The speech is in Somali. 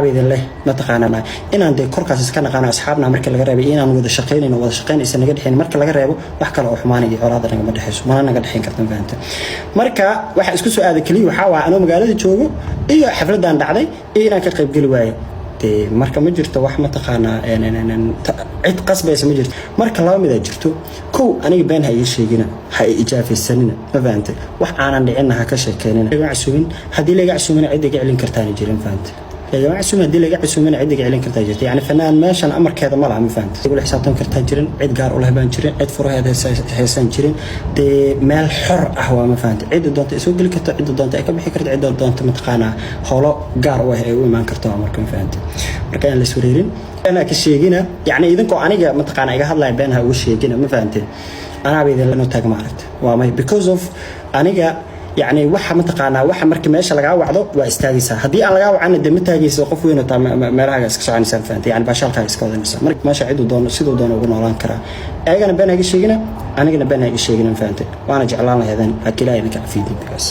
Idin leh mataqaanaa inaan dee korkaas iska naqaano asxaabna marka laga reebay, inaan wada shaqaynayno, wada shaqaynaysa naga dhexeyn marka laga reebo, wax kale oo xumaanaya iyo colaada nagama dhexeyso, mana naga dhexeyn karta, ma fahanta? Marka waxa isku soo aaday keliya waxaa waa anoo magaalada joogo iyo xafladan dhacday iyo inaan ka qaybgeli waayo. Dee marka ma jirto wax mataqaanaa cid qasbaysa ma jirto. Marka laba midaa jirto: kow, aniga been ha iga sheegina, ha i ijaafaysanina, ma fahante? Wax aanan dhicinna ha ka sheekeynina. Lagama casuumin, haddii laga casuumina cid iga celin kartaana jirin, fahante? Lagama casuumin, haddii laga casuumina cid iga celin kartaa jirta. Yani fanaan meeshan amarkeeda ma laha, ma fahante? Igula xisaabtan kartaa jirin, cid gaar u leh baan jirin, cid furaheeda heesaan jirin. Dee meel xor ah waa, ma fahante? Cidda doonta ay soo geli karto, cidda doonta ay ka bixi karto, cidda doonta mataqaanaa howlo gaar u ah ay u imaan karto. Marka ma fahante? Marka aan la iswareerin, anaa ka sheegina, yacni idinkoo aniga mataqaanaa iga hadlaya been ha uga sheegina, ma fahanteen? Anaaba idin noo taaga, ma aragta? Waa may, because of aniga yacni waxa mataqaanaa waxa marka meesha lagaa wacdo waa istaagaysaa, haddii aan lagaa wacana dee ma taagaysa. Qof weyn oo taa meelahaaga iska soconaysaa, ma fahantay? Yani baashaalkaaga iska wadanaysaa. Marka meesha ciduu doono siduu doono ugu noolaan karaa. Ayagana been ha iga sheegina, anigana been ha iga sheegina, ma fahantay? Waana jeclaan lahaydeen, laakiin Ilaah idinka cafiyo dembigaas.